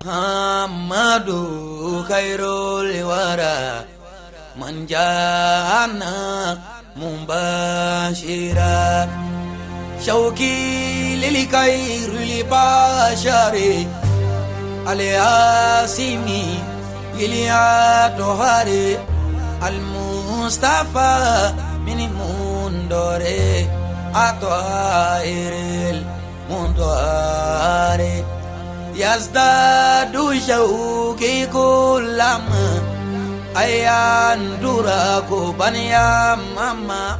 محمد خير الورى من جاءنا مبشرا شوقي للخير البشر الياسمي الأطهر المصطفى من المندر الطاهر المطهر يزداد شوقي كلما أيان دراكوبا يا ماما.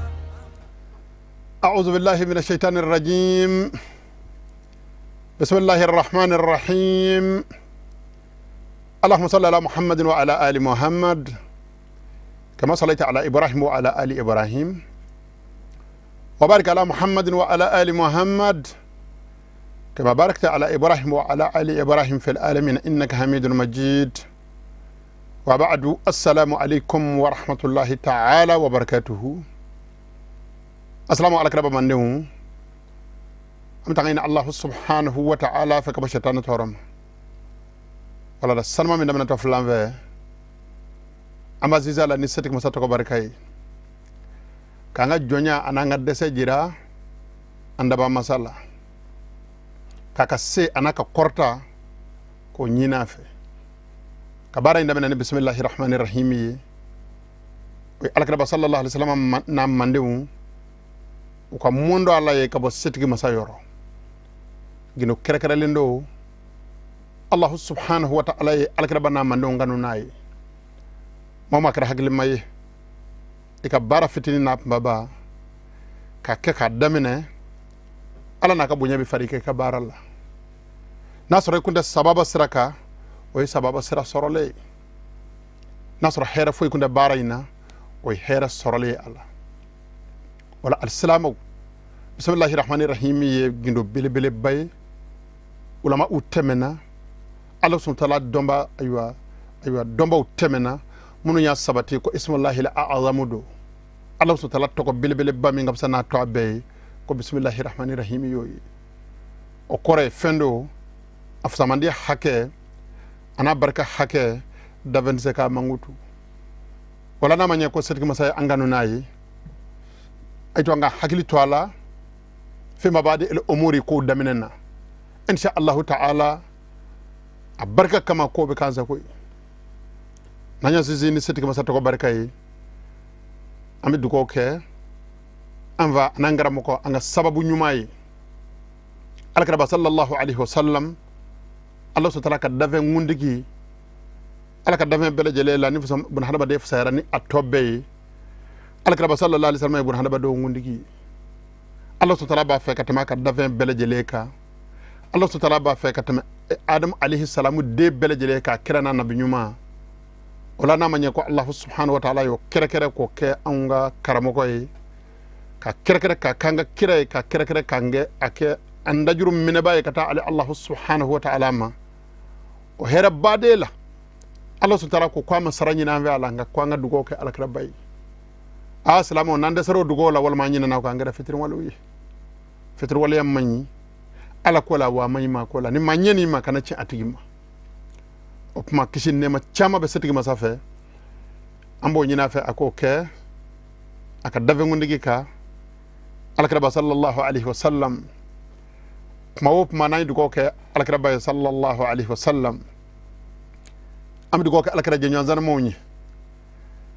أعوذ بالله من الشيطان الرجيم. بسم الله الرحمن الرحيم. اللهم صل على محمد وعلى آل محمد كما صليت على إبراهيم وعلى آل إبراهيم، وبارك على محمد وعلى آل محمد كما باركت على إبراهيم وعلى آل إبراهيم في العالمين إنك حميد مجيد. وبعد، السلام عليكم ورحمة الله تعالى وبركاته. السلام عليكم رب من an tanga Allah subhanahu wa ta'ala fɛ ka bɔ shetani tɔɔrɔ ma. Wala la sanuma min daminɛ tɔ filan fɛ, an b'a sinsin a la ni setigi masa tɔgɔ barika ye, k'an ka jɔnya an'an ka dɛsɛ jira an daba masa la, k'a ka se a n'a ka kɔrɔta k'o ɲini a fɛ. Ka baara in daminɛ ni bisimilahi rahmani rahimi ye, o ye alakiraba sallallahu alaihi wasallam n'a mandenw u ka mun dɔ ala ye ka bɔ setigi masa yɔrɔ. Gindo kɛrɛkɛrɛlen don Allahu subhanahu wa ta'ala ye alakiraba n'a mandenw kanu n'a ye. Maa ma kɛra hakilima ye, i ka baara fitinin n'a kunbaba k'a kɛ k'a daminɛ, ala n'a ka bonya bɛ fara i ka baara la. N'a sɔrɔ i kun tɛ sababa sira kan, o ye sababa sira sɔrɔlen ye. N'a sɔrɔ hɛrɛ foyi kun tɛ baara in na, o ye hɛrɛ sɔrɔlen ye a la. Wala alisilamɛw, bisimilahi rahmani rahimi ye gindo belebeleba ye. Ulama u tɛmɛna, ala subhanahu dɔnba, ayiwa ayiwa, dɔnbaw tɛmɛna minnu y'a sabati ko ismullahi al-azamu don, ala subhanahu tɔgɔ belebeleba min ka fisa n'a tɔ bɛɛ ye, ko bisimilahi rahmani rahimi y'o ye. O kɔrɔ ye fɛn do a fisamandi hakɛ a n'a barika hakɛ dafen tɛ se k'a mankutu. Wala n'a ma ɲɛ ko setigi masa ye an kanu n'a ye, a to an ka hakili to a la fɛn b'a di umuri kow daminɛ na, insha allahu ta'ala, a barika kama ko bɛ kan sago ye. N'an y'a sinsin ni setigi masa tɔgɔ barika ye, an bɛ dugawu kɛ an fa an'an karamɔgɔ, an ka sababu ɲuman ye alakiraba sallallahu alaihi wasallam, ala sutara ka dafɛn ŋundigi, ala ka dafɛn bɛɛ lajɛlen la ni buna hadamaden fisayara ni a tɔ bɛɛ ye. Alakiraba sallallahu alaihi wasallam ye buna hadamadenw ŋundigi. Ala sutara b'a fɛ ka tɛmɛ a ka dafɛn bɛɛ lajɛlen kan. Ala sutara b'a fɛ ka tɛmɛ adamu alayhi salamu den bɛɛ lajɛlen kan, kira n'a nabi ɲuman. O la n'a ma ɲɛ ko alahu subhanahu wa taala y'o kɛrɛkɛrɛ k'o kɛ anw ka karamɔgɔ ye, ka kɛrɛkɛrɛ ka k'an ka kira ye, ka kɛrɛkɛrɛ k'an kɛ a kɛ an dajuru minɛba ye ka taa ale alahu subhanahu wa taala ma, o hɛrɛ baden la. Ala sutara ko k'a ma sara ɲini an fɛ a la, nka ko an ka dugawu kɛ alakiraba ye. Aa silamɛw, n'an dɛsɛra o dugawu la walima an ɲinɛna o kan, an kɛra fitiriwalew ye. Fitiriwaleya man ɲi ala ko la, wa a man ɲi maa ko la. Ni maa ɲɛn'i ma, kana tiɲɛ a tigi ma. O tuma kisi nɛɛma caman bɛ setigi masa fɛ, an b'o ɲini a fɛ a k'o kɛ a ka dafɛnkuntigi kan, alakiraba sallallahu alaihi wasallam. Kuma o kuma n'an ye dugawu kɛ alakiraba ye sallallahu alaihi wasallam, an bɛ dugawu kɛ alakira jɛɲɔgɔn sanumaw ye,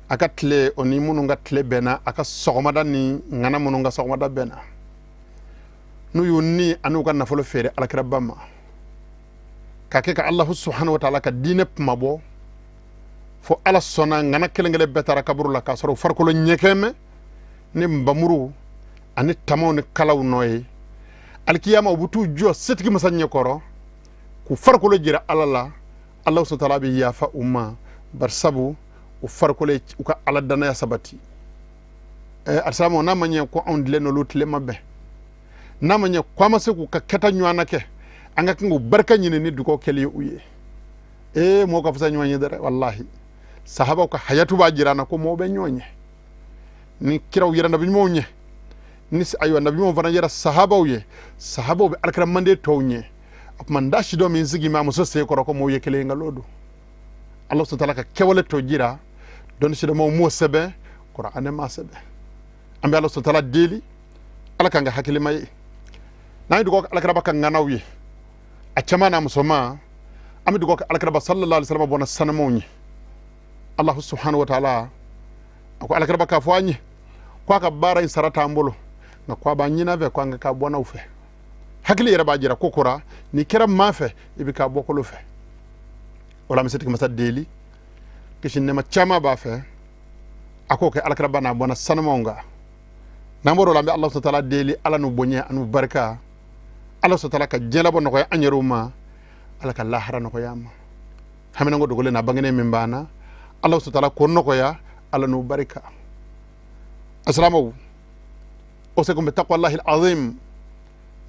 a ka tile o ni minnu ka tile bɛnna, a ka sɔgɔmada ni ŋana minnu ka sɔgɔmada bɛnna, n'u y'u ni an'u ka nafolo feere alakiraba ma, k'a kɛ ka alahu subhanahu wa taala ka diinɛ kuma bɔ, fo ala sɔnna ŋana kelen kelen bɛɛ taara kaburu la k'a sɔrɔ u farikolo ɲɛkɛmɛ ni nbamuru ani tamaw ni kalaw nɔ ye. Alikiyama, u bɛ t'u jɔ setigi masa ɲɛkɔrɔ k'u farikolo jira ala la. Ala subhanahu wa taala bɛ yafa u ma, barisabu u farikolo u ka ala danaya sabati. Alisilamɛw, n'a ma ɲɛ ko anw tile n'olu tile ma bɛn, n'a ma ɲɛ ko an ma se k'u ka kɛta ɲɔgɔn na kɛ, an ka kan k'u barika ɲini ni dugawu kɛli ye u ye. Ee, mɔgɔw ka fisa ɲɔgɔn ye dɛ, walahi. Sahabaw ka hayatu b'a jira an na ko mɔgɔw bɛ ɲɔgɔn ɲɛ ni kiraw yɛrɛ nabi ɲumanw ɲɛ, ni ayiwa nabi ɲumanw fana yɛrɛ sahabaw ye, sahabaw bɛ alakira manden tɔw ɲɛ. O tuma n da si dɔ min sigi ma muso sen kɔrɔ ko m'o ye kelen nkalon don. Ala subhanahu wa ta'ala ka kɛwale tɔ jira dɔnni sidɔnmaw m'o sɛbɛn, kuranɛ m'a sɛbɛn. An bɛ Ala subhanahu wa ta'ala deli, Ala k'an kɛ hakilima ye. N'an ye dugawu kɛ alakiraba ka ŋanaw ye, a cɛman n'a musoman, an bɛ dugawu kɛ alakiraba sallallahu alaihi wasallam bɔnna sanumaw ye. Allahu subhanahu wa ta'ala a ko alakiraba k'a fɔ an ye ko a ka baara in sara t'an bolo, nka ko a b'an ɲin'a fɛ ko an ka k'a bɔnnaw fɛ. Hakili yɛrɛ b'a jira ko kora n'i kɛra maa fɛ, i bɛ k'a bɔkolo fɛ. O la an bɛ setigi masa deli, kisi nɛɛma caman b'a fɛ, a k'o kɛ alakiraba n'a bɔnna sanumaw kan. N'an bɔr'o la, an bɛ Ala subhanahu wa ta'ala deli, Ala n'u bonya an'u barika, Ala subhanahu wa ta'ala ka diɲɛlabɔ nɔgɔya an yɛrɛw ma, Ala ka lahara nɔgɔya an ma. Haminanko dogolen n'a bangenen min b'an na, Ala subhanahu wa ta'ala k'o nɔgɔya, Ala n'u barika. Asilamaw, usikum bi taqwallahi alazim.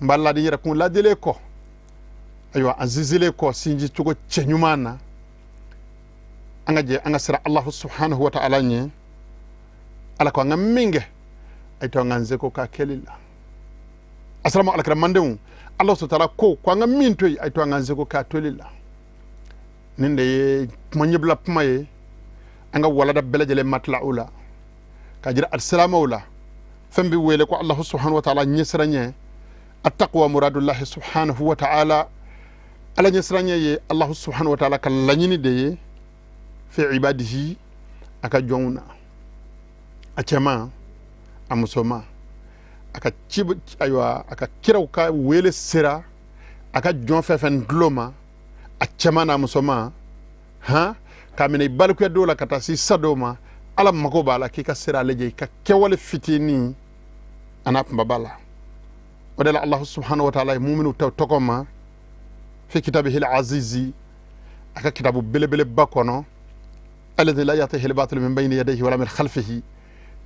N b'a ladi yɛrɛ kun ladilen kɔ, ayiwa, an sinsinlen kɔ sinji cogo cɛ ɲuman na, an ka jɛ an ka siran Allahu subhanahu wa ta'ala ɲɛ. Ala ko an ka min kɛ, a to an k'an seko k'a kɛli la. Asalamu alakira mandenw, Ala subhanahu wa ta'ala ko an ka min to yen, a to an k'an seko k'a toli la. Nin de ye kuma ɲɛbila kuma ye an ka walada bɛɛ lajɛlen matila o la, k'a jira alisilamɛw la fɛn bɛ wele ko Allahu subhanahu wa ta'ala ɲɛsiranɲɛ, attaqwa muradullahi subhanahu wa ta'ala. Ala ɲɛsiranɲɛ ye Allahu subhanahu wa ta'ala ka laɲini de ye fi ibadihi, a ka jɔnw na, a cɛman a musoman, a ka ci, ayiwa, a ka kiraw ka wele sera a ka jɔn fɛn fɛn tulo ma, a cɛman n'a musoman, han, k'a minɛ i balikuya don la ka taa se sa dɔw ma. Ala mago b'a la k'i ka sira ale jɛ i ka kɛwale fitinin a n'a kunbaba la. O de la Allahu subhanahu wa ta'ala ye muminu ta tɔgɔ ma fi kitabihil azizi, a ka kitabu belebeleba kɔnɔ, alladhi la ya'tihi al-batil min bayni yadayhi wala min khalfihi.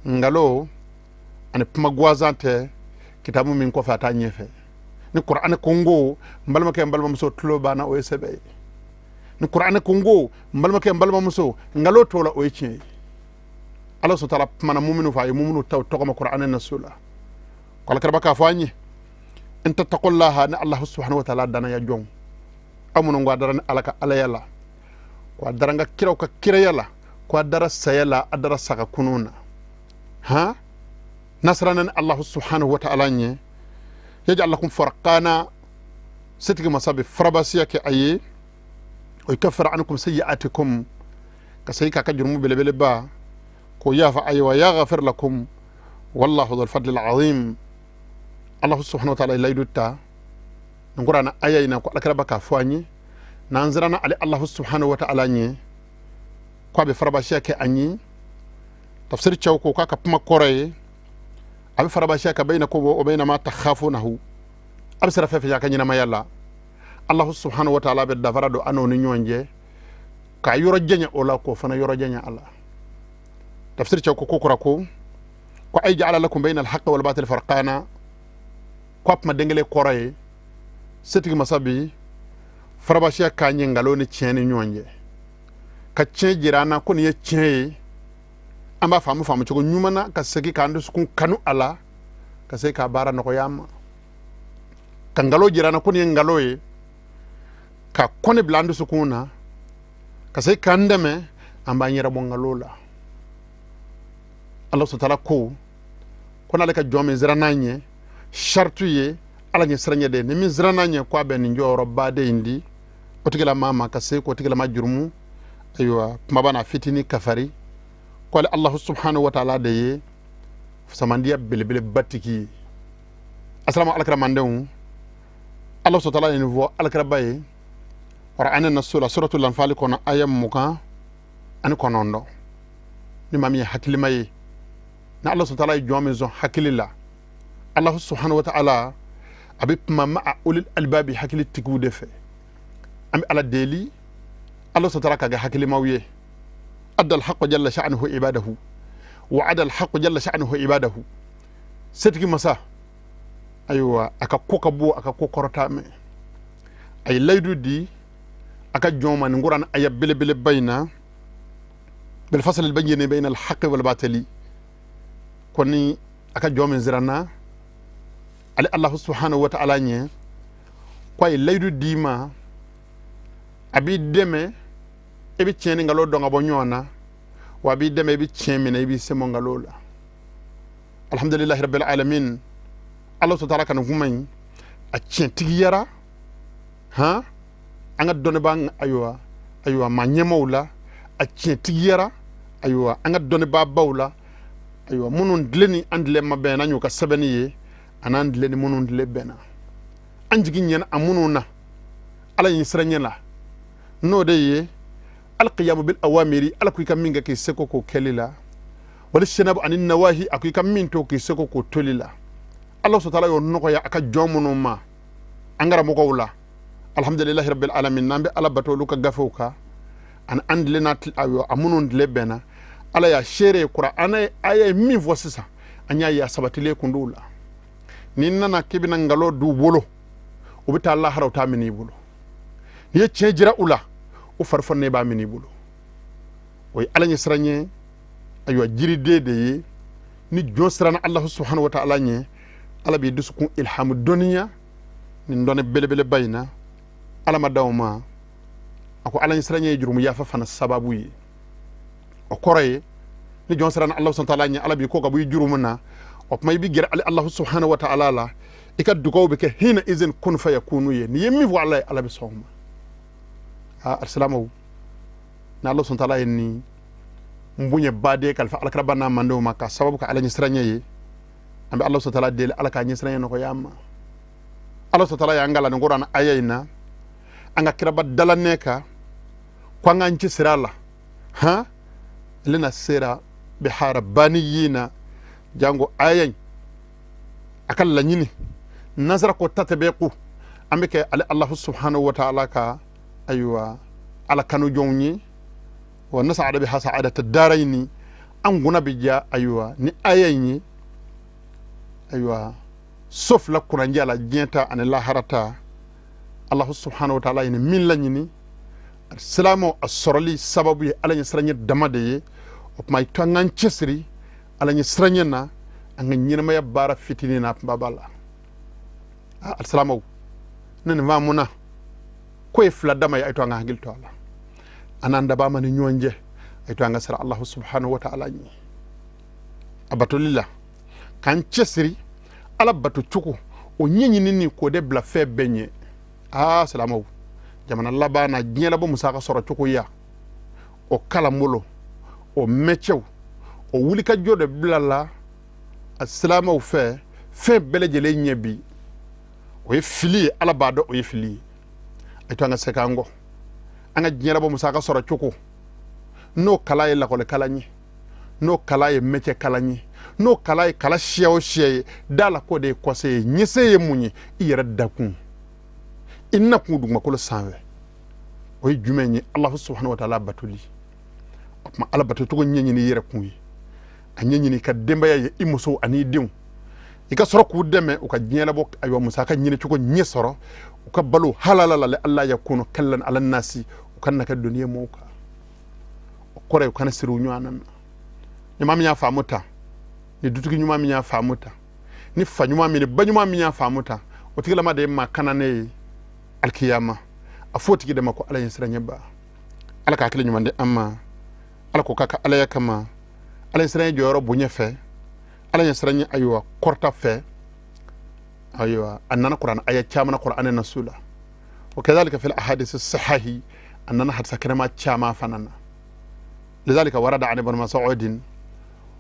Ngalo ani kuma gansan tɛ kitabu min kɔfɛ a t'a ɲɛfɛ. Ni kuranɛ ko n ko, n balimakɛ, n balimamuso, tulo banna, o ye sɛbɛ ye. Ni kuranɛ ko n ko, n balimakɛ, n balimamuso, nkalon t'o la, o ye tiɲɛ ye. Ala subhanahu wa ta'ala kumana muminu fɛ, a ye muminu ta tɔgɔ ma kuranɛ nasu la. Ko alakiraba k'a fɔ an ye, in tattaqullaha, ni Allahu subhanahu wa ta'ala danaya jɔn aw minnu ko a dara ni Ala ka alaya la, ko a dara n ka kiraw ka kiraya la, ko a dara saya la, a dara saga kunun na, han, n'a siranna ni Allahu subhanahu wa ta'ala ɲɛ, yaj'al lakum furqana, setigi masa bɛ farabasiya kɛ a ye, wa yukaffir ankum sayyi'atikum, ka segin k'a ka jurumu belebeleba k'o yafa a ye, wa yaghfir lakum wallahu dhul fadlil azim. Allahu subhanahu wa ta'ala ye layidu ta nin kuranɛ aya in na ko alakiraba k'a fɔ an ye, n'an siranna ale Allahu subhanahu wa ta'ala ɲɛ, ko a bɛ farabasiya kɛ an ye. Tafsiri cɛw ko k'a ka kuma kɔrɔ ye a bɛ farabasiya ka bayna ko o bayna ma takhafunahu, a bɛ siran fɛn fɛn a ka ɲɛnamaya la, Allahu subhanahu wa ta'ala bɛ dafara don an n'o ni ɲɔgɔn cɛ, k'a yɔrɔ janya o la, k'o fana yɔrɔ janya a la. Tafsiri cɛw ko kura ko ay ja'ala lakum bayna al-haqqi wal batil farqana, ko a kuma den kelen kɔrɔ ye setigi masa bi farabasiya k'a ɲɛ nkalon ni tiɲɛ ni ɲɔgɔn cɛ, ka tiɲɛ jira an na ko nin ye tiɲɛ ye, an b'a faamu faamu cogo ɲuman na, ka segin k'an dusukun kanu a la, ka se k'a baara nɔgɔya an ma, ka nkalon jira an na ko nin ye nkalon ye, ka kɔni bila an dusukun na, ka se k'an dɛmɛ an b'an yɛrɛ bɔ nkalon la. Ala subhanahu wa ta'ala ko n'ale ka jɔn min siranna a ɲɛ, saritu ye Ala ɲɛ siranɲɛ de ye, ni min siranna a ɲɛ, ko a bɛ nin jɔyɔrɔba de in di o tigilama ma, ka se k'o tigilama jurumu, ayiwa, kumaba n'a fitinin kafari, ko ale Allahu subhanahu wa ta'ala de ye samandiya belebeleba tigi ye. Asalamu alakira mandenw, Ala subhanahu wa ta'ala ye nin fɔ alakiraba ye kuranɛ nasu la, suratul lanfali kɔnɔ, aya 29. Ni maa min ye hakilima ye, ni Ala subhanahu wa ta'ala ye jɔn min sɔn hakili la, Allahu subhanahu wa ta'ala a bɛ kuma ma a ulil albabi, hakili tigiw de fɛ. An bɛ Ala deli, Ala subhanahu wa ta'ala ka kɛ hakilimaw ye. Adda alhaqu jalla sha'nuhu ibadahu wa ada alhaqu jalla sha'nuhu ibadahu. Setigi masa, ayiwa, a ka ko ka bon, a ka ko kɔrɔta mɛn, a ye layidu di a ka jɔn ma nin kuranɛ aya belebeleba in na, bil fasli albayyin bayna alhaqqi wal batili, ko ni a ka jɔn min siranna ale Allahu subhanahu wa ta'ala ɲɛ, Ko a ye layidu d'i ma, a b'i dɛmɛ i bɛ tiɲɛ ni nkalon dɔn ka bɔ ɲɔgɔn na, wa a b'i dɛmɛ i bɛ tiɲɛ minɛ, i b'i sen bɔ nkalon la. Alhamdulilahi rabbil alamin. Ala taala ka nin kuma in a tiɲɛtigiyara han an ka dɔnnibaa, ayiwa maa ɲɛmaaw la, a tiɲɛtigiyara, ayiwa, an ka dɔnnibaabaw la, ayiwa, minnu tile ni an tile ma bɛn, n'an y'u ka sɛbɛnni ye, an'an tile ni minnu tile bɛnna, an jigi ɲɛna a minnu na Ala ɲɛ siranɲɛ la, n'o de ye alqiyamu bil awamiri. Ala ko i ka min kɛ, k'i seko k'o kɛli la, wali sinabu ani nawahi, a ko i ka min to, k'i seko k'o toli la. Ala sɔtala y'o nɔgɔya a ka jɔn minnu ma, an karamɔgɔw la. Alhamdulilahi rabbil alamin. N'an bɛ Ala bato olu ka gafew kan, ani an tile n'a, ayiwa, a minnu tile bɛnna, Ala y'a seere kuranɛ aya ye min fɔ sisan, an y'a ye a sabatilen kun la. N'i nana k'i bɛna nkalon d'u bolo, u bɛ taa lahara, u t'a minɛ i bolo. N'i ye tiɲɛ jira u la, u fari fɔnnen b'a minɛ i bolo. O ye Ala ɲɛsiran ye, ayiwa, jiriden de ye. Ni jɔn siranna Alahu subhanahu wa ta'ala ɲɛ, Ala b'i dusukun ilhamu dɔnniya nin dɔnni belebeleba in na. Ala ma d'aw ma, a ko Ala ɲɛsiran ye jurumu yafa fana sababu ye. O kɔrɔ ye, ni jɔn siranna Alahu subhanahu wa ta'ala ɲɛ, Ala b'i ko ka bɔ i jurumu na. O tuma i bɛ gɛrɛ ale Alahu subhanahu wa ta'ala la, i ka dugaw bɛ kɛ hina izin kun fa yakunu ye. N'i ye min fɔ Ala ye, Ala bɛ sɔn o ma. Aa, alisilamɛw, ni Ala subhanahu wa ta'ala ye nin n bonya baden kalifa alakiraba n'a mandenw ma ka sababu ka Ala ɲɛsiranɲɛ ye, an bɛ Ala subhanahu wa ta'ala deli, Ala k'a ɲɛsiranɲɛ nɔgɔya an ma. Ala subhanahu wa ta'ala y'an kalan nin kuranɛ aya in na, an ka kiraba dalanɛ kan, ko an k'an cɛsiri a la han linasira biha rabbaniyina. Jango aya in a ka laɲini nasara ko tatbiqu, an bɛ kɛ ale Alahu subhanahu wa ta'ala ka, ayiwa, Ala kanu jɔnw ye, wa nas'ada biha sa'adata darayini, an kunna bɛ diya, ayiwa, ni aya in ye, ayiwa, so fila kunnandiya la, diɲɛ ta ani lahara ta. Alahu subhanahu wa ta'ala ye nin min laɲini silamɛw, a sɔrɔli sababu ye Ala ɲɛsiranɲɛ dama de ye. O tuma i to an k'an cɛsiri Ala ɲɛsiranɲɛ na an ka ɲɛnamaya baara fitinin n'a kunbaba la. Alisilamɛw, ne nin faamuna ko ye fila dama ye, a ye to an ka hakili to a la, an n'an dabaa ma ni ɲɔgɔn cɛ. A ye to an ka siran Alahu subhanahu wa ta'ala ɲɛ a batoli la, k'an cɛsiri Ala bato cogo o ɲɛɲinini, k'o de bila fɛn bɛɛ ɲɛ. Aa, silamɛw, jamana laban na, diɲɛ labɔ musaka sɔrɔ cogo ya o kalanbolo, o mɛcɛw, o wulikajɔ de bila la a silamɛw fɛ fɛn bɛɛ lajɛlen ɲɛ bi. O ye fili ye, Ala b'a dɔn o ye fili ye. A to an ka segin an kɔ, an ka diɲɛ labɔ musaka sɔrɔ cogo, n'o kalan ye lakɔli kalan ye, n'o kalan ye mɛcɛ kalan ye, n'o kalan ye kala siya o siya ye, da la k'o de ye kɔse ye. Ɲɛse ye mun ye? I yɛrɛ dakun, i nakun dugumakolo sanfɛ, o ye jumɛn ye? Alahu subhanahu wa ta'ala batoli. O tuma Ala bato cogo ɲɛɲini i yɛrɛ kun ye, a ɲɛɲini i ka denbaya ye, i musow ani i denw, i ka sɔrɔ k'u dɛmɛ u ka diɲɛ labɔ, ayiwa, musaka ɲini cogo ɲɛ sɔrɔ, u ka balo halala la, alla yakunu kallan ala nasi, u kana kɛ doni ye mɔgɔw kan. O kɔrɔ ye u kana siri u ɲɔgɔn na. Ni maa min y'a faamu tan, ni dutigi ɲuman min y'a faamu tan, ni fa ɲuman min, ni ba ɲuman min y'a faamu tan, o tigilama de ye maa kananen ye alikiyama. A f'o tigi de ma ko Ala ɲɛsiranɲɛba. Ala ka hakili ɲuman di an ma. Ala ko k'a ka Alaya kama, Ala ɲɛsiranɲɛ jɔyɔrɔ bonya fɛ, Ala ɲɛsiranɲɛ, ayiwa, kɔrɔta fɛ, ayiwa, a nana kuranɛ aya caman na, kuranɛ nasu la, wa kadhalika fil ahadith sahihi, a nana hadisa kɛnɛma caman fana na. Lidhalika warada an ibn mas'udin,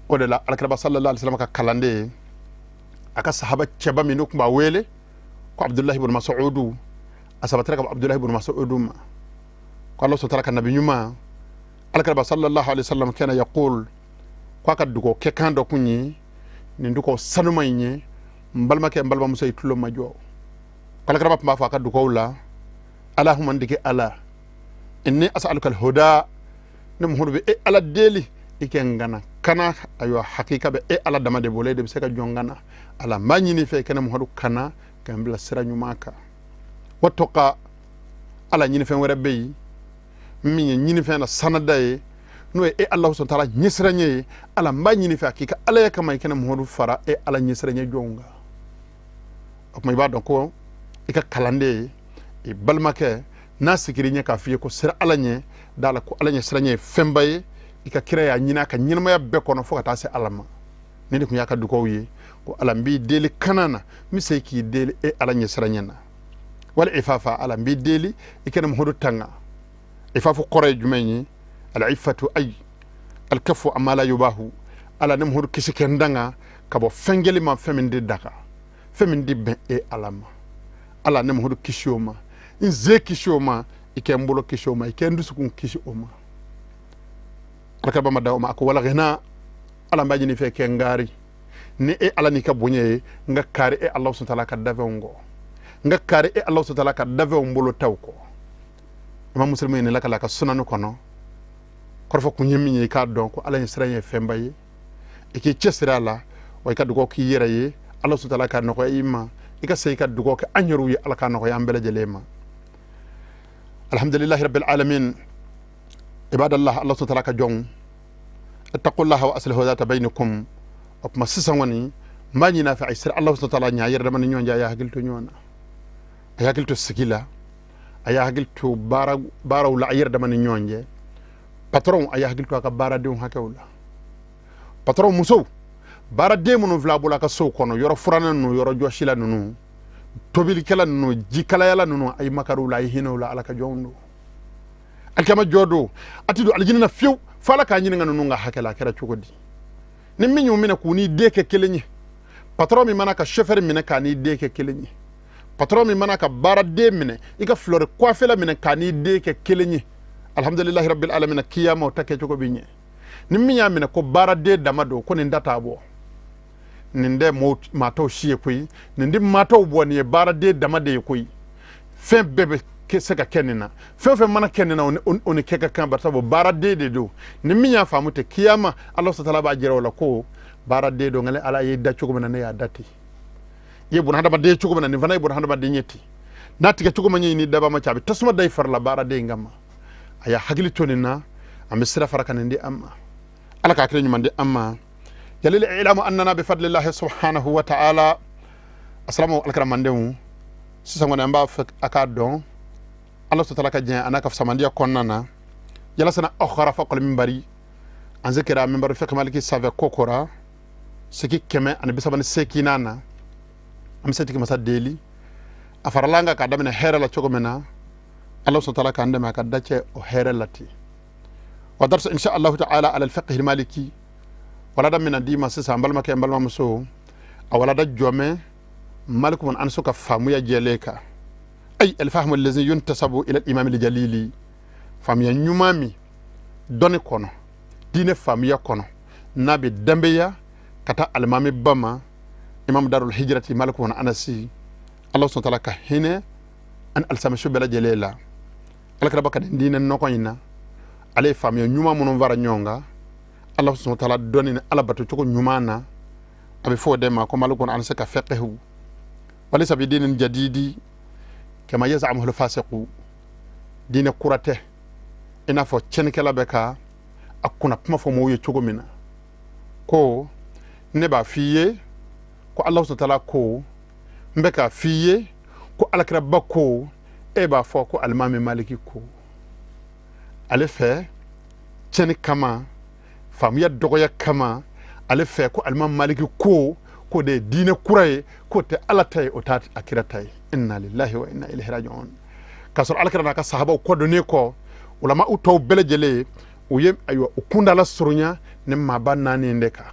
o de la alakiraba sallallahu alaihi wasallam ka kalanden ye, a ka sahaba cɛba min n'u tun b'a wele ko Abdullahi ibn Mas'udu, a sabatira ka bɔ Abdullahi ibn Mas'udu ma ko Ala sɔtara ka nabi ɲuman alakiraba sallallahu alaihi wasallam kana yaqul, ko a ka dugawu kɛ kan dɔ kun ye nin dugawu sanuma in ye. N balimakɛ, n balimamuso, i tulo majɔ. Ko alakiraba tun b'a fɔ a ka dugawu la: Alahuma, n digi Ala, inni as'aluka alhuda, ne Muhamadu bɛ e Ala deli i kɛ n kana kana, ayiwa, hakika bɛ e Ala dama de bolo, e de bɛ se ka jɔn kana. Ala, n b'a ɲini fɛ i kɛnɛ Muhamadu kana ka n bila sira ɲuman kan. Wa tuqa, Ala, ɲinifɛn wɛrɛ bɛ yen min ye ɲinifɛn na sanada ye, n'o ye e Ala subhanahu wa ta'ala ɲɛsiranɲɛ ye. Ala, n b'a ɲini fɛ a k'i ka Alaya kama i kɛnɛ Muhamadu fara e Ala ɲɛsiranɲɛ jɔnw kan. O tuma i b'a dɔn ko i ka kalanden ye I balimakɛ n'a sigir'i ɲɛ k'a f'i ye ko siran Ala ɲɛ, da la ko Ala ɲɛ siranɲɛ ye fɛnba ye. I ka kira y'a ɲini a ka ɲɛnamaya bɛɛ kɔnɔ fo ka taa se Ala ma. Nin de tun y'a ka dugawu ye ko Ala, n b'i deli kana na, n bɛ se k'i deli e Ala ɲɛ siranɲɛ na. Wal ifafa, Ala, n b'i deli i kana Muhamadu tanga. Ifafu kɔrɔ ye jumɛn ye? Al ifatu ay alkafu amma la yubahu. Ala, ne Muhamadu kisi kɛ n danga ka bɔ fɛn kɛli ma, fɛn min tɛ daga, fɛn min tɛ bɛn e Ala ma. Ala, ne Muhamadu kisi o ma, n ze kisi o ma, i kɛ n bolo kisi o ma, i kɛ n dusukun kisi o ma. Alakira ma da o ma. A ko wala ghina, Ala, n b'a ɲini fɛ kɛ n gaari ni e Ala n'i ka bonya ye, n ka kaari e Ala subhanahu wa ta'ala ka dafɛnw kɔ, n ka kaari e Ala subhanahu wa ta'ala ka dafɛnw bolo taw kɔ. Imam Muslim ye nin lakala a ka sunani kɔnɔ. Kɔrɔfɔ kun ye min ye, i k'a dɔn ko Ala ɲɛ siran ye fɛnba ye, i k'i cɛsiri a la, wa i ka dugawu k'i yɛrɛ ye, Ala subhanahu wa ta'ala ka nɔgɔya i ma, i ka se i ka dugawu kɛ an yɛrɛw ye, Ala ka nɔgɔya an bɛɛ lajɛlen ma. Alhamdulillahi rabbil alamin. Ibadallah, Allah subhanahu wa ta'ala ka jɔnw, ittaqullaha wa aslihu dhata bainakum. O tuma sisan kɔni, n b'a ɲini a fɛ a ye siran Allah subhanahu wa ta'ala ɲɛ a yɛrɛ dama ni ɲɔgɔn cɛ. A y'a hakili to ɲɔgɔn na, a y'a hakili to sigi la, a y'a hakili to baaraw la a yɛrɛ dama ni ɲɔgɔn cɛ. Patron, a y'a hakili to a ka baaradenw hakɛw la. Patron musow, baaraden minnu filɛ a bolo a ka sow kɔnɔ, yɔrɔ furanna ninnu, yɔrɔ jɔsila ninnu, tobilikɛla ninnu, jikalayala ninnu, a ye makari u la, a ye hinɛ u la. Ala ka jɔnw don. Alikiyama jɔ don, a ti don alijinɛ na fiyewu fo Ala k'a ɲininka ninnu ka hakɛ la, a kɛra cogo di? Ni min y'u minɛ k'u n'i den kɛ kelen ye, patron min mana ka chauffeur minɛ k'a n'i den kɛ kelen ye, patron min mana ka baaraden minɛ, i ka fleur coiffela minɛ k'a n'i den kɛ kelen ye, alhamdulilahi rabbil alamin, kiyama o ta kɛcogo bɛ ɲɛ. Ni min y'a minɛ ko baaraden dama don, ko nin da t'a bɔ, nin tɛ maa tɔw si ye koyi, nin tɛ maa tɔw bɔ, nin ye baaraden dama de ye koyi, fɛn bɛɛ bɛ se ka kɛ nin na, fɛn o fɛn mana kɛ nin na, o ni kɛ ka kan, bari sabu baaraden de don. Ni min y'a faamu ten, kiyama Ala subhanahu wa ta'ala b'a jira o la ko baaraden don, nka Ala y'i da cogo min na, ne y'a da ten. I ye buna hadamaden cogo min na, nin fana ye buna hadamaden ye ten. N'a tigɛ cogo ma ɲɛ, ni daba ma ca, a bɛ tasuma da i fari la baaraden in kama. A y'a hakili to nin na. An bɛ sira fara ka nin di an ma. Ala ka hakili ɲuman di an ma. Yalil ilamu annana bi fadlillahi subhanahu wa ta'ala. Asalamu alkaramandenw, sisan kɔni an b'a fɛ a k'a dɔn Ala subhanahu ka diɲɛ a n'a ka samandiya kɔnɔna na. Yalasana akhara faqal minbari an zikira minbari fiqh maliki sanfɛ kokora sigi 138 na. An bɛ se tigi masa deli a farala an kan k'a daminɛ hɛrɛ la cogo min na, Ala subhanahu wa ta'ala k'an dɛmɛ a ka dacɛ o hɛrɛ la ten. Wa darsa insha Allah ta'ala ala al-fiqh al-maliki walada mina d'i ma sisan, n balimakɛ, n balimamuso, a walada jɔmɛ Maliku mun Anasu ka faamuya jɛlen kan, ay alfahmu allazi yuntasabu ila al-imam al-jalili, faamuya ɲuman min dɔnni kɔnɔ, diinɛ faamuya kɔnɔ, n'a bɛ danbeya ka taa alimami ba ma, imam darul hijrati Maliku mun Anasi. Ala subhanahu wa ta'ala ka hinɛ ani alisamisu bɛɛ lajɛlen la. Alakiraba ka nin diinɛ nɔgɔ in na, ale ye faamuya ɲuman minnu fara ɲɔgɔn kan Ala subhanahu wa ta'ala dɔnni ni Ala bato cogo ɲuman na, a bɛ fɔ o de ma ko Maliku Anasi ka fiqhu. Walisa bi dinin jadidi kama yazamuhu fasiqu, diinɛ kura tɛ i n'a fɔ tiɲɛnikɛla bɛ ka a kunna kuma fɔ mɔgɔw ye cogo min na, ko ne b'a f'i ye ko Ala subhanahu wa ta'ala ko, n bɛ k'a f'i ye ko alakiraba ko, e b'a fɔ ko alimami Maliki ko. Ale fɛ tiɲɛni kama, faamuya dɔgɔya kama, ale fɛ ko alimami Maliki ko k'o de ye diinɛ kura ye, k'o tɛ Ala ta ye, o t'a a kira ta ye. Inna lillahi wa inna ilayhi raji'un. K'a sɔrɔ alakira n'a ka sahabaw kɔdonnen kɔ, ulama u tɔw bɛɛ lajɛlen, u ye ayiwa u kundala surunya ni maaba naani in de kan.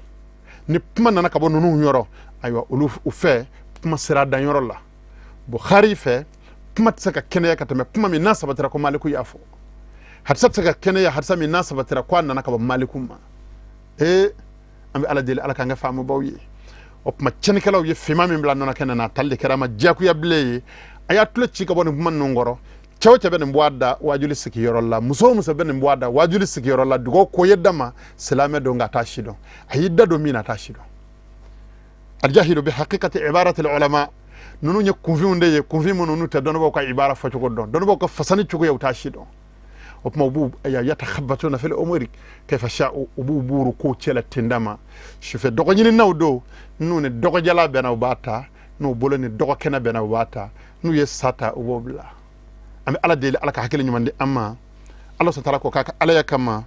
Ni kuma nana ka bɔ ninnu yɔrɔ, ayiwa olu u fɛ kuma sera danyɔrɔ la. Bukhari fɛ kuma tɛ se ka kɛnɛya ka tɛmɛ kuma min n'a sabatira ko Maliku y'a fɔ. Hadisa tɛ se ka kɛnɛya hadisa min n'a sabatira ko a nana ka bɔ Maliku ma. Ee, an bɛ Ala deli, Ala k'an kɛ faamubaw ye. O tuma tiɲɛnikɛlaw ye finman min bila nɔnɔ kɛnɛ na, a tali de kɛra a ma diyagoya bilen ye. A y'a tulo ci ka bɔ nin kuma ninnu kɔrɔ. Cɛ o cɛ bɛ nin bɔ a da wajuli sigiyɔrɔ la, muso o muso bɛ nin bɔ a da wajuli sigiyɔrɔ la, dugawu ko ye dama silamɛ don, nka a t'a si dɔn. A y'i da don min na, a t'a si dɔn. Aljahilu bi haqiqati ibarati ulama, ninnu ye kunfinw de ye, kunfin minnu n'u tɛ dɔnnibaaw ka ibara fɔcogo dɔn, dɔnnibaaw ka fasani cogoya u t'a si dɔn. O tuma u b'u yatakhabatuna fil umuri kayfa sha'u, u b'u buuru kow cɛla tenda ma. Sufɛ dɔgɔɲininaw don, n'u ni dɔgɔjala bɛnna u b'a ta, n'u bolo ni dɔgɔ kɛnɛ bɛnna u b'a ta, n'u ye sa ta u b'o bila. An bɛ Ala deli, Ala ka hakili ɲuman di an ma. Ala sɔn taala ko k'a ka alaya kama,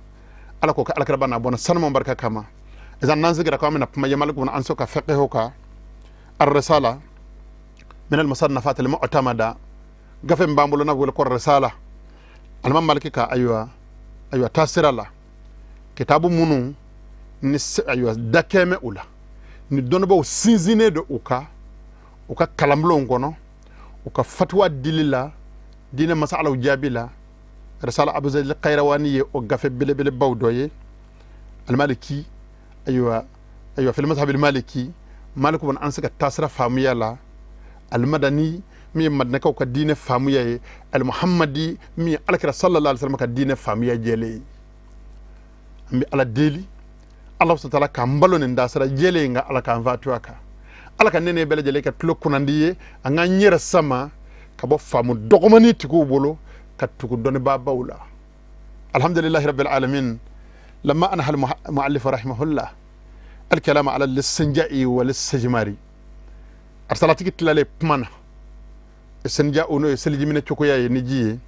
Ala ko ka alakiraba n'a bɔnna sanuman barika kama. Idan n'an sigira ko an bɛna kuma Malik bun Anas ka fiqh kan, الرسالة من المصنفات المعتمدة. Gafe min b'an bolo n'a bɛ wele ko Risala, alimami Maliki ka ayiwa taasira la, kitabu minnu ni ayiwa dakɛmɛ u la, ni dɔnnibaw sinsinnen don u ka kalanbulonw kɔnɔ, u ka fatuwa dili la, diinɛ masalaw jaabi la. Risala Abu Zayd Kairawani ye o gafe belebelebaw dɔ ye. Alimaliki, ayiwa, في المذهب المالكي, Malik bun Anas ka taasira faamuya la, alimadani min ye Madinakaw ka diinɛ faamuya ye, alimuhamadi min ye alakira sallallahu alaihi wasallam ka diinɛ faamuya jɛlen ye. An bɛ Ala deli, Ala subhanahu taala k'an balo nin dasira jɛlen nka Ala k'an fatu a kan. Ala ka nɛnɛ bɛɛ lajɛlen ka tulo kunnandi ye, an k'an yɛrɛ sama ka bɔ faamu dɔgɔmani tigiw bolo ka tugu dɔnnibaabaw la. الحمد لله رب العالمين. لما أنهى المؤلف رحمه الله الكلام على الاستنجاء والاستجمار, arsalatigi tilale kuma na istinja, n'o ye selijiminɛ cogoya ye ni ji ye,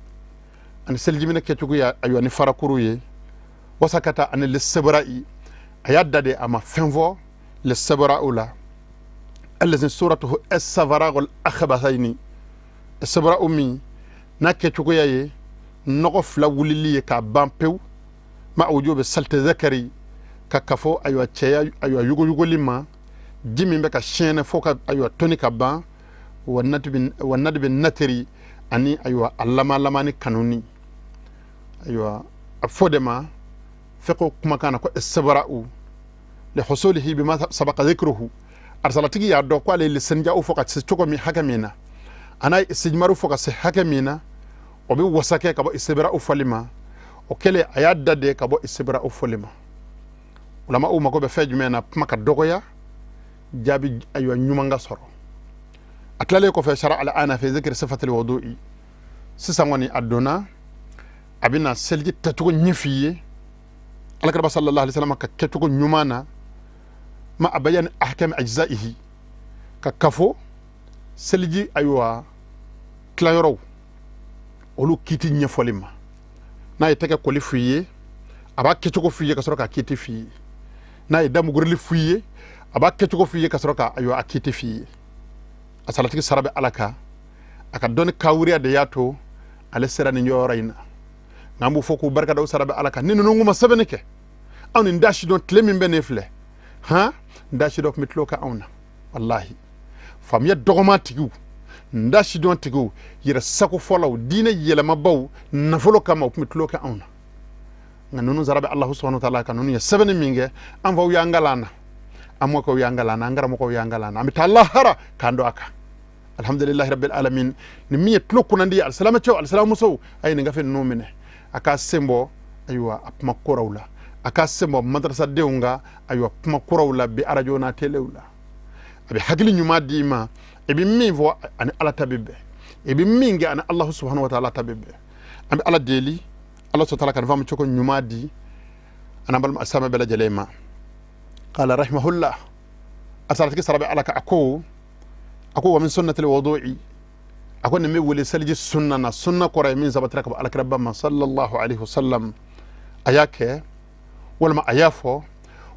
ani selijiminɛ kɛcogoya, ayiwa, ni farakuru ye. وسكت عن الاستبراء, a y'a da de, a ma fɛn fɔ الاستبراء la, الذي صورته استفراغ الأخبثين. استبراء min n'a kɛcogoya ye nɔgɔ fila wulili ye k'a ban pewu, مع وجوب سلت الذكر, ka kafo, ayiwa, cɛya, ayiwa, yuguyuguli ma, ji min bɛ ka siyɛnɛ fo ka, ayiwa, toni ka ban, والندب النتر, ani, ayiwa, a lama kanuni. Ayiwa, a fɔ de ma fiqh kumakan na ko استبراء لحصوله بما سبق ذكره. Arsalatigi y'a dɔn ko ale ye lisɛnjaw fɔ ka se cogo min, hakɛ min na, a n'a ye istijmaru fɔ ka se hakɛ min na, o bɛ wasa kɛ ka bɔ استبراء fɔli ma. O kɛlen, a y'a da de ka bɔ استبراء fɔli ma. Ulama u mago bɛ fɛn jumɛn na? Kuma ka dɔgɔya, jaabi, ayiwa, ɲuman ka sɔrɔ. A tilalen kɔfɛ, شرع الآن في ذكر صفة الوضوء. Sisan kɔni, a donna, a bɛna seliji tacogo ɲɛf'i ye, alakiraba صلى الله عليه وسلم ka kɛcogo ɲuman na, مع بيان أحكام أجزائه, ka kafo seliji, ayiwa, tilayɔrɔw, olu kiiti ɲɛfɔli ma. N'a ye tɛgɛ koli f'i ye, a b'a kɛcogo f'i ye ka sɔrɔ k'a kiiti f'i ye. N'a ye damugurili f'i ye, a b'a kɛcogo f'i ye ka sɔrɔ ka, ayiwa, a kiiti f'i ye. A salatigi sara bɛ Ala kan, a ka dɔnni kawuriya de y'a to ale sera nin yɔrɔ in na. Nka an b'u fɔ k'u barika da, u sara bɛ Ala kan. Ni ninnu kun ma sɛbɛnni kɛ, anw ni da si dɔn tile min bɛ nin filɛ han, da si dɔ tun bɛ tulo kɛ anw na. Walahi, faamuya dɔgɔma tigiw, n da si dɔn tigiw, yɛrɛ sago fɔlaw, diinɛ yɛlɛmabaw nafolo kama, u tun bɛ tulo kɛ anw na. Nka ninnu sara bɛ Alahu subahana taala kan. Ninnu ye sɛbɛnni min kɛ, an faw y'an kalan na, an mɔkɛw y'an kalan na, an karamɔgɔw y'an kalan na, an bɛ taa lahara k'an don a kan. الحمد لله رب العالمين. Ni min ye tulo kunnandi ye, alisilamɛcɛw, alisilamusow, a ye nin gafe ninnu minɛ, a k'a sen bɔ, ayiwa, a kuma kuraw la, a k'a sen bɔ madrasadenw ka, ayiwa, kuma kuraw la bi arajo n'a telew la. A bɛ hakili ɲuman d'i ma. I bɛ min fɔ ani Ala ta bɛ bɛn, i bɛ min kɛ ani Alahu subahana wa taala ta bɛ bɛn. An bɛ Ala deli, Ala sɔrɔ taala ka nin faamu cogo ɲuman di an n'an balima silamɛ bɛɛ lajɛlen ma. قال رحمه الله, a saratigi sara bɛ Ala kan, a ko ومن سنة الوضوء, a ko nin bɛ wele seliji sunna na. Sunna kɔrɔ ye min sabatira ka bɔ alakiraba ma صلى الله عليه وسلم, a y'a kɛ, walima a y'a fɔ,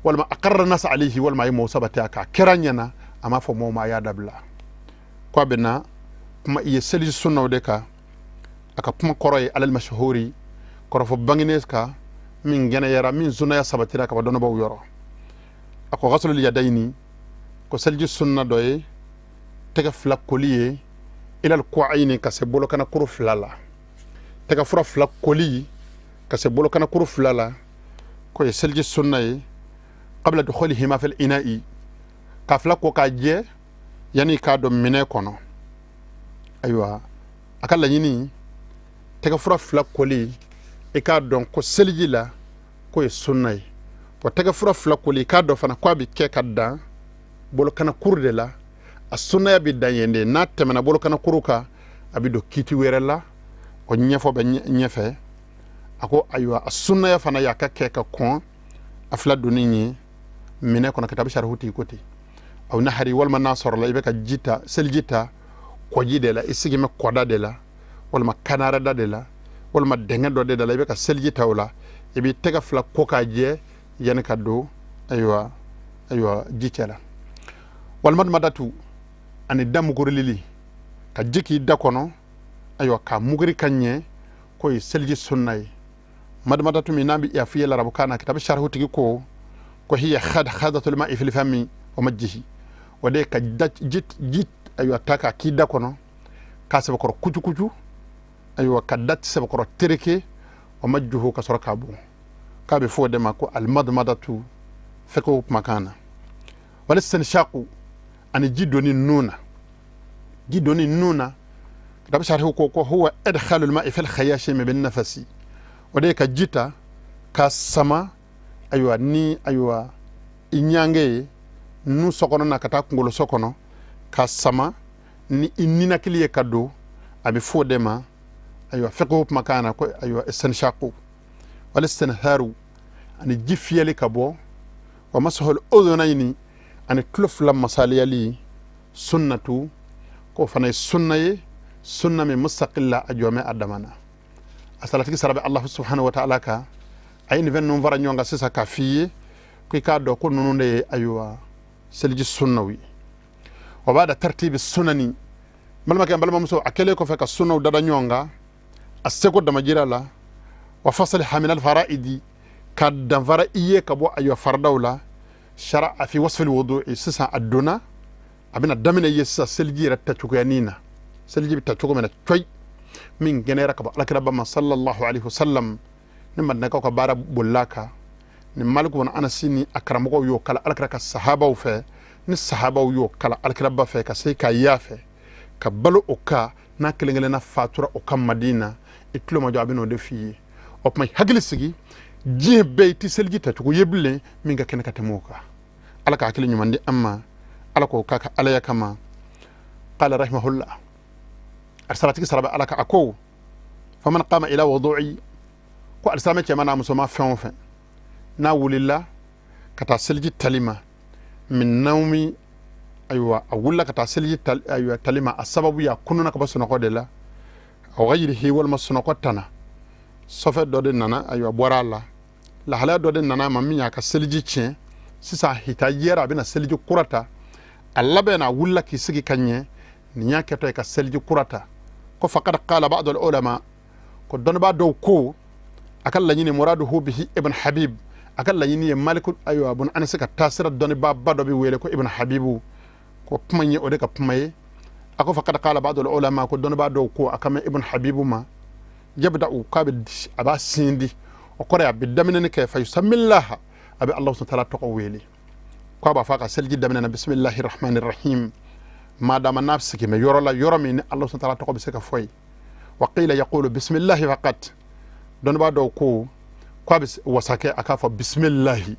walima أقر الناس عليه, walima a ye mɔgɔw sabati a kan, a kɛra ɲɛna, a m'a fɔ mɔgɔw ma, a y'a dabila. Ko a bɛ na kuma i ye seliji sunnaw de kan. A ka kuma kɔrɔ ye على المشهور, kɔrɔfɔ bangenen kan, min gɛnɛyara, min sunnaya sabatira ka bɔ dɔnnibaaw yɔrɔ. A ko غسل اليدين, ko seliji sunna dɔ ye tɛgɛ fila koli ye, إلى الكوعين, ka se bolokana kuru fila la. Tɛgɛ fura fila koli ka se bolokana kuru fila la, k'o ye seliji sunna ye. قبل دخولهما في الإناء, ka fila ko k'a jɛ yanni k'a don minɛ kɔnɔ. Ayiwa, a ka laɲini, tɛgɛ fura fila koli, i k'a dɔn ko seliji la k'o ye sunna ye. Wa tɛgɛ fura fila koli, i k'a dɔn fana k'a bɛ kɛ ka dan bolokana kuru de la. A sunnaya bɛ dan yen de. N'a tɛmɛna bolokana kuru kan, a bɛ don kiiti wɛrɛ la, o ɲɛfɔ bɛ ɲɛfɛ. A ko, ayiwa, a sunnaya fana y'a ka kɛ ka kɔn a fila donni ye minɛ kɔnɔ. Ka taa bɛ sarihu tigi ko ten أو نهر, walima n'a sɔrɔla i bɛ ka ji ta, seliji ta kɔji de la, i sigi bɛ kɔda de la. Walima kanarada de la, walima dingɛ dɔ de da la, i bɛ ka seliji ta o la, i b'i tɛgɛ fila ko k'a jɛ yanni ka don ayiwa ji cɛ la. Wal madmadatu, ani da mugurilili, ka ji k'i da kɔnɔ, ayiwa, k'a muguri ka ɲɛ, k'o ye seliji sunna ye. Madmadatu min n'a bɛ a f'i ye larabukan na, kitabu sarihu tigi ko hiya khadatul ma'i fil fami wa majjihi, o de ye ka ji ayiwa ta k'a k'i da kɔnɔ k'a sɛbɛkɔrɔ kucu kucu, ayiwa, ka da sɛbɛkɔrɔ tereke, wa majjuhu, ka sɔrɔ k'a bɔn, k'a bɛ fɔ o de ma ko almadmadatu fiqhu kumakan na. Wal istinshaqu, ani ji donni nun na, ji donni nun na. Kitabu sarihu ko huwa idkhalul ma'i fil khayashimi bin nafasi, o de ye ka ji ta ka sama, ayiwa, ni ayiwa i ɲange ye nun so kɔnɔ na ka taa kunkolo so kɔnɔ, ka sama ni i ninakili ye ka don, a bɛ fɔ o de ma, ayiwa, fiqhu kumakan na ko ayiwa istinshaqu. Wal istintharu, ani ji fiyɛli ka bɔ. Wa masahul udhunayni, ani tulo fila masaliyali, sunnatu, k'o fana ye sunna ye, sunna min mustaqilla, a jɔmɛ a dama na. A salatigi sara bɛ Allahu subhanahu wa ta'ala kan. A ye nin fɛn ninnu fara ɲɔgɔn kan sisan k'a f'i ye ko i k'a dɔn ko ninnu de ye, ayiwa, seliji sunnaw ye. Wa ba'da tartibi sunani, balimakɛ, balimamuso, a kɛlen kɔfɛ ka sunnaw dada ɲɔgɔn kan a seko damajira la, wa fasliha min alfaraidi, ka danfara i ye ka bɔ, ayiwa, faradaw la, shara'a fi wasfil wudu'i, sisan a donna, a bɛna daminɛ ye sisan seliji yɛrɛ tacogoyanin na, seliji bɛ ta cogo min na cɔyi, min kɛnɛyara ka bɔ alakiraba ma sallallahu alaihi wasallam, ni madinakaw ka baara bolila kan, ni Maliku bun Anasi ni a karamɔgɔw y'o kala alakira ka sahabaw fɛ, ni sahabaw y'o kala alakiraba fɛ ka se k'a y'a fɛ ka balo o kan, n'a kelen kelenna fatura o kan Madina, i tulo majɔ, a bɛ n'o de f'i ye. O tuma hakili sigi, diɲɛ bɛɛ i tɛ seliji tacogo ye bilen min ka kɛnɛ ka tɛmɛ o kan. Ala ka hakili ɲuman di an ma, Ala k'o k'a ka alaya kama. Qala rahimahullah, a saratigi sara bɛ Ala kan, a ko faman qama ila wudu'i, ko alisilamɛ cɛman n'a musoman fɛn o fɛn n'a wulila ka taa seliji tali ma, min nawmi, ayiwa, a wulila ka taa seliji ayiwa tali ma, a sababu y'a kununa ka bɔ sunɔgɔ de la, aw ghayrihi, walima sunɔgɔ tana sɔfɛ dɔ de nana, ayiwa, bɔra a la, lahalaya dɔ de nana a ma min y'a ka seliji tiɲɛ. Sisan hita yɛrɛ, a bɛna seliji kura ta, a labɛn na, a wulila k'i sigi ka ɲɛ, nin y'a kɛtɔ ye ka seliji kura ta. Ko faqad qala ba'd al ulama, ko dɔnnibaa dɔw ko a ka laɲini, muraduhu bihi Ibn Habib, a ka laɲini ye Maliku, ayiwa, bun Anasi ka taasira dɔnnibaaba dɔ bɛ wele ko Ibn Habibu, ko kuma ye o de ka kuma ye. A ko faqad qala ba'd al ulama, ko dɔnnibaa dɔw ko a ka mɛn Ibn Habibu ma, yabda'u, k'a bɛ a b'a sindi, o kɔrɔ ye a bɛ daminɛni kɛ, fa yusamillaha, a bɛ Allahu subhanahu wa ta'ala tɔgɔ wele, ko a b'a fɔ a ka seliji daminɛ na bisimilahi rahmani rahim, madama n'a sigi bɛ yɔrɔ la, yɔrɔ min ni Allahu subhanahu wa ta'ala tɔgɔ bɛ se ka fɔ yen. Wa qila yaqulu bisimilahi faqat, dɔnnibaa dɔw ko k'a bɛ wasa kɛ a k'a fɔ bisimilahi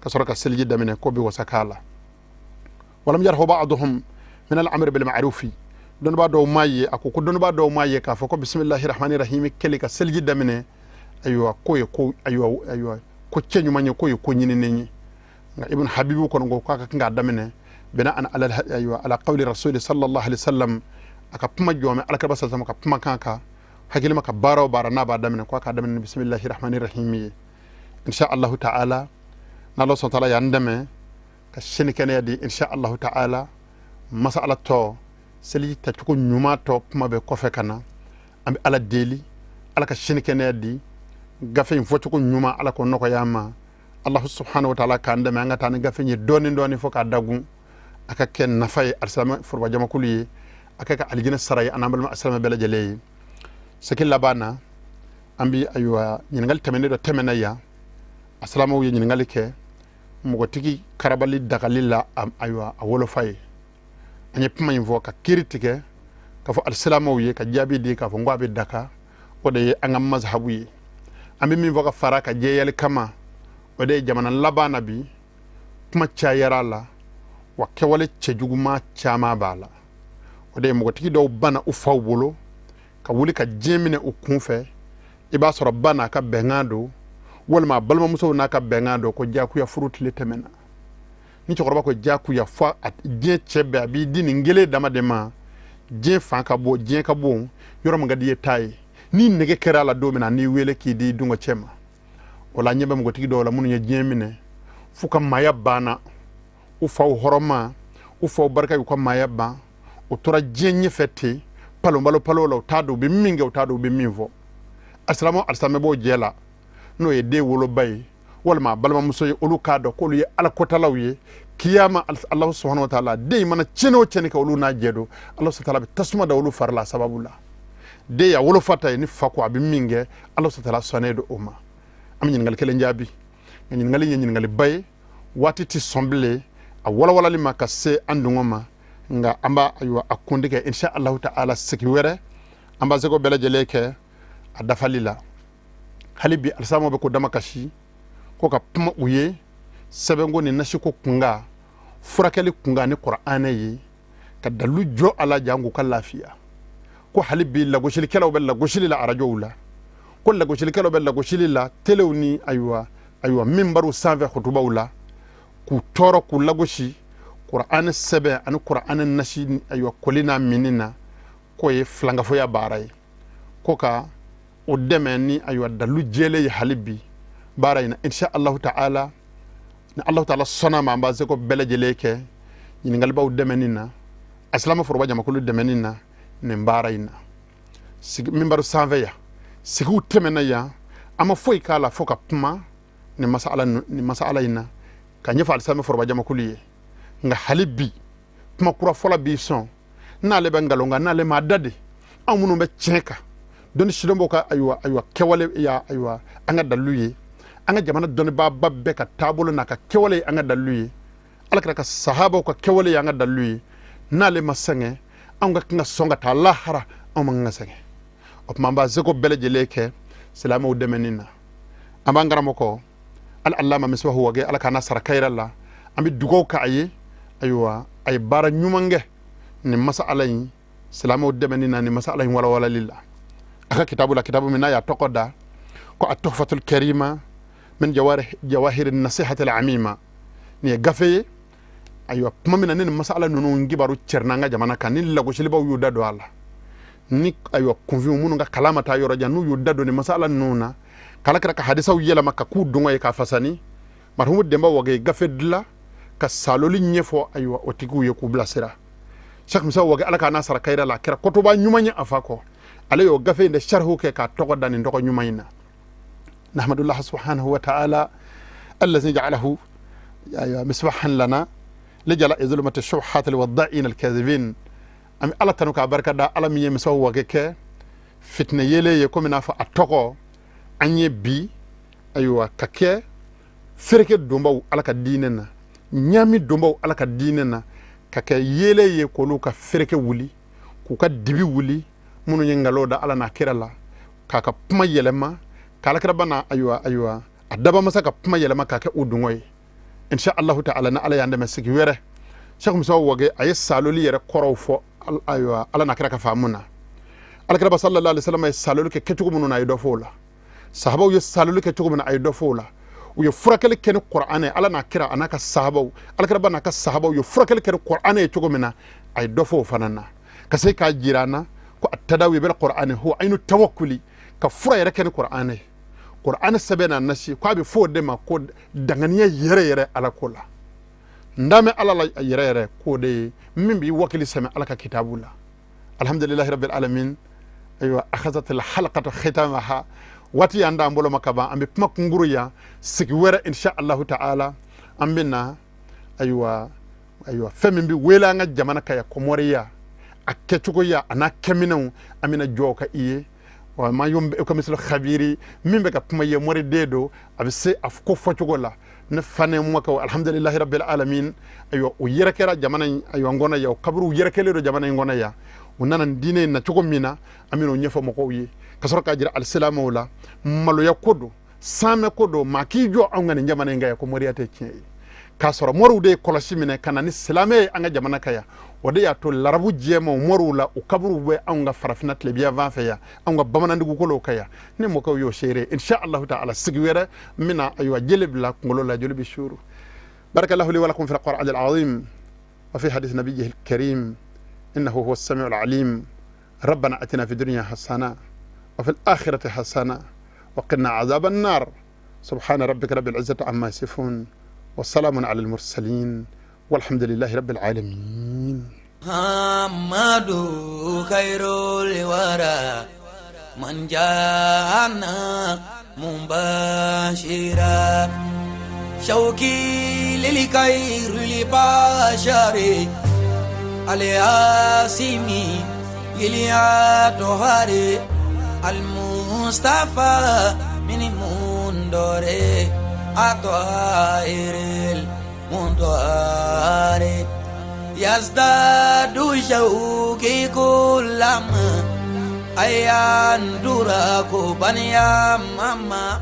ka sɔrɔ ka seliji daminɛ, k'o bɛ wasa k'a la. Walam yarhu ba'duhum min al-amri bil ma'rufi, dɔnnibaa dɔw m'a ye, a ko dɔnnibaa dɔw m'a ye k'a fɔ ko bisimilahi rahmani rahim kɛli ka seliji daminɛ, ayiwa, k'o ye ko ayiwa ko cɛ ɲuman ye, k'o ye ko ɲininen ye. Nka Ibn Habibu kɔni ko k'a ka kan k'a daminɛ bina an ala, ayiwa, ala qawli rasuli sallallahu alaihi wasallam, a ka kuma jɔmɛ alakira sallallahu ka kuma kan kan hakili ma ka baara o baara n'a b'a daminɛ, ko a k'a daminɛ bisimilahi rahmani rahim ye. Insha Allahu ta'ala, n'Ala subhanahu wa ta'ala y'an dɛmɛ ka sini kɛnɛya di, insha Allahu ta'ala, masala tɔ, seliji tacogo ɲuman tɔ kuma bɛ kɔfɛ ka na. An bɛ Ala deli, Ala ka sini kɛnɛya di, gafe in fɔcogo ɲuman Ala k'o nɔgɔya an ma. Allahu subhanahu wa ta'ala k'an dɛmɛ an ka taa ni gafe in ye dɔɔni dɔɔni fo k'a dagun, a ka kɛ nafa ye alisilamɛ forobajamakulu ye, a ka kɛ alijinɛ sara ye an n'an balima alisilamɛ bɛɛ lajɛlen ye. Seki laban na, an bi, ayiwa, ɲininkali tɛmɛnen dɔ tɛmɛna yan, alisilamɛw ye ɲininkali kɛ mɔgɔtigi karabali dagali la, ayiwa, a wolofa ye. An ye kuma in fɔ ka kiiri tigɛ k'a fɔ alisilamɛw ye, ka jaabi di k'a fɔ n ko a bɛ daga, o de ye an ka mazhabu ye. An bɛ min fɔ ka fara ka jɛyali kama, o de ye jamana laban na bi kuma cayara a la, wa kɛwale cɛjuguma caman b'a la. O de ye mɔgɔtigi dɔw banna u faw bolo ka wuli ka diɲɛ minɛ u kun fɛ. I b'a sɔrɔ ba n'a ka bɛnkan don, walima a balimamusow n'a ka bɛnkan don, ko jakuya furu tile tɛmɛna. Ni cɛkɔrɔba ko jakuya fo diɲɛ cɛ bɛɛ, a b'i di nin kelen dama de ma. Diɲɛ fan ka bon, diɲɛ ka bon, yɔrɔ min ka di i ye taa ye. Ni nege kɛra a la don min na, n'i wele k'i di dungɔ cɛ ma. O la, ɲɛ bɛ npogotigi dɔw la minnu ye diɲɛ minɛ f'u ka maaya banna. U faw hɔrɔma, u faw barika y'u ka maaya ban. U tora diɲɛ ɲɛfɛ ten, palonbalo palo la. U t'a dɔn u bɛ min kɛ, u t'a dɔn u bɛ min fɔ. Alisilamɛ, alisilamɛ b'o jɛ la, n'o ye den woloba ye walima a balimamuso ye, olu k'a dɔn k'olu ye ala kotalaw ye. Kiyama, Alahu subahana wa taala, den mana tiɲɛni o tiɲɛni kɛ, olu n'a jɛ don. Alahu subahana taala bɛ tasuma da olu fari la a sababu la. Den y'a wolofa ta ye, ni fa ko a bɛ min kɛ, Alahu subahana taala sɔnnen don o ma. An bɛ ɲininkali kelen jaabi, nka ɲininkali ye ɲininkaliba ye, waati tɛ sɔn bilen a walawalali ma ka se an dungɔ ma. Nka an b'a, ayiwa, a kundi kɛ insha Allahu ta'ala sigi wɛrɛ. An b'a seko bɛɛ lajɛlen kɛ a dafali la. Hali bi alisilamɛw bɛ ko dama kasi ko ka kuma u ye sɛbɛnko ni nasiko kunkan, furakɛli kunkan ni kuranɛ ye, ka dalu jɔ a la jan k'u ka lafiya. Ko hali bi lagosilikɛlaw bɛ lagosili la arajow la, ko lagosilikɛlaw bɛ lagosili la telew ni, ayiwa, minbariw sanfɛ hutubaw la, k'u tɔɔrɔ, k'u lagosi kuranɛ sɛbɛn ani kuranɛ nasi, ayiwa, koli n'a minni na, k'o ye filankafoya baara ye, ko ka o dɛmɛ ni, ayiwa, dalu jɛlen ye hali bi baara in na. Insha Allahu ta'ala, ni Allahu ta'ala sɔnna ma, an b'a seko bɛɛ lajɛlen kɛ ɲininkalibaw dɛmɛni na, alisilamɛ foroba jamakulu dɛmɛni na nin baara in na. Sigi minbaru sanfɛ yan, sigiw tɛmɛna yan, an ma foyi k'a la fo ka kuma nin masala in na ka ɲɛfɔ alisilamɛ foroba jamakulu ye. Nka hali bi kuma kura fɔlɔ b'i sɔn n'ale bɛ nkalon kan, n'ale m'a da de. Anw minnu bɛ tiɲɛ kan, dɔnni sidɔnbaw ka, ayiwa, kɛwale ya, ayiwa, an ka dalilu ye, an ka jamana dɔnnibaaba bɛɛ ka taabolo n'a ka kɛwale ye an ka dalilu ye, alakira ka sahabaw ka kɛwale ye an ka dalilu ye. N'ale ma sɛgɛn, anw ka kan ka sɔn ka taa lahara, anw man kan ka sɛgɛn. O tuma an b'a seko bɛɛ lajɛlen kɛ silamɛw dɛmɛni na. An b'an karamɔgɔ al alama Misibahu Wage, Ala k'a n'a sara kayira la. An bɛ dugaw k'a ye. Ayiwa, a ye baara ɲuman kɛ nin masala in silamɛw dɛmɛni na, nin masala in walawalali la a ka kitabu la, kitabu min n'a y'a tɔgɔ da ko Atuhfatul Karima min Jawahiri Nasihatil Amima. Nin ye gafe ye. Ayiwa, tuma min na ni nin masala ninnu kibaru cɛrinna an ka jamana kan, ni lagosilibaw y'u da don a la, ni, ayiwa, kunfinw minnu ka kalan ma taa yɔrɔ jan, n'u y'u da don nin masala ninnu na, k'ala kira ka hadisaw yɛlɛma ka k'u dungɔ ye k'a fasani, marhumu Denba Wage ye gafe dilan ka saloli ɲɛfɔ, ayiwa, o tigiw ye k'u bilasira. Cheikh Musa Wage, Ala k'a n'a sara kayira la, a kɛra kotoba ɲuman ye a fa kɔ. Ale y'o gafe in de sarihu kɛ k'a tɔgɔ da nin tɔgɔ ɲuman in na. Nahmadullah subhanahu wa ta'ala allazi ja'alahu misbahan lana lijala zulumati shubuhat alwadda'in alkazibin. An bɛ Ala tanu k'a barika da, Ala min ye Misaw Wage kɛ fitinɛ yeelen ye, komi n'a fɔ a tɔgɔ an ye bi, ayiwa, ka kɛ fereke donbaw Ala ka diinɛ na, ɲaami donbaw Ala ka diinɛ na, ka kɛ yeelen ye k'olu ka fereke wuli, k'u ka dibi wuli, minnu ye nkalon da Ala n'a kira la, k'a ka kuma yɛlɛma, k'alakiraba n'a, ayiwa, a dabamasa ka kuma yɛlɛma k'a kɛ u dungɔ ye. Insha Allahu ta'ala, ni Ala y'an dɛmɛ, sigi wɛrɛ, Cheikh Musa Wage a ye saloli yɛrɛ kɔrɔw fɔ, ayiwa, Ala n'a kira ka faamu na. Alakiraba sallallahu alaihi wasallam ye saloli kɛ kɛcogo minnu na, a ye dɔ fɔ o la. Sahabaw ye saloli kɛ cogo min na, a ye dɔ fɔ o la. U ye furakɛli kɛ ni kuranɛ, Ala n'a kira a n'a ka sahabaw, alakiraba n'a ka sahabaw ye furakɛli kɛ ni kuranɛ ye cogo min na, a ye dɔ fɔ o fana na, ka se k'a jira an na ko atadawi bil qur'ani huwa aynu tawakkuli, ka fura yɛrɛ kɛ ni kuranɛ ye, kuranɛ sɛbɛn n'a nasi, ko a bɛ fɔ o de ma ko danganiya yɛrɛ yɛrɛ Ala ko la, n damɛ Ala la yɛrɛ yɛrɛ, k'o de ye min b'i wakili sɛmɛ Ala ka kitabu la. Alhamdulillahi rabbil alamin. Ayiwa, akhazat al halaqatu khitamaha, waati y'an d'an bolo ma ka ban. An bɛ kuma kunkuru yan. Sigi wɛrɛ, insha Allahu ta'ala, an bɛ na, ayiwa, fɛn min bɛ wele an ka jamana kan yan, kɔmɔriya a kɛcogoya a n'a kɛminɛw, an bɛna jɔ ka i ye wa ma yom ko misal khabiri min bɛ ka kuma ye, mɔriden don, a bɛ se a ko fɔcogo la ne fane mɔkɛw. Alhamdulillahi rabbil alamin. Ayiwa, o yɛrɛ kɛra jamana in, ayiwa, n kɔnɔ yan, o kaburuw yɛrɛ kɛlen don jamana in kɔnɔ yan. U nana nin diinɛ in na cogo min na, an bɛn'o ɲɛfɔ mɔgɔw ye, ka sɔrɔ k'a jira alisilamɛw la maloya ko don, sanmɛ ko don, maa k'i jɔ anw ka nin jamana in kan yan ko moriya tɛ tiɲɛ ye, k'a sɔrɔ moriw de ye kɔlɔsi minɛ ka na ni silamɛ ye an ka jamana kan yan. O de y'a to larabu jɛmaw moriw la, u kaburuw bɛ anw ka farafinna tilebiyanfan fɛ yan, anw ka bamanan dugukolow kan yan. Ne mɔkɛw y'o seere. Insha Allahu ta'ala, sigi wɛrɛ n bɛna, ayiwa, jele bila kunkolo la, joli bɛ suuru. Barakallahu li wa lakum fil qur'an al azim wa fi hadith nabiyyihi al karim. إنه هو السميع العليم. ربنا أتنا في الدنيا حسنة وفي الآخرة حسنة وقنا عذاب النار. سبحان ربك رب العزة عما يصفون، والسلام على المرسلين، والحمد لله رب العالمين. محمد خير الورى من جاءنا مبشرا، شوقي للخير البشر الياسمي إليا المصطفى من مندور أطائر المندور، يزداد شوقي كلما أيان دراكو بنيا ماما.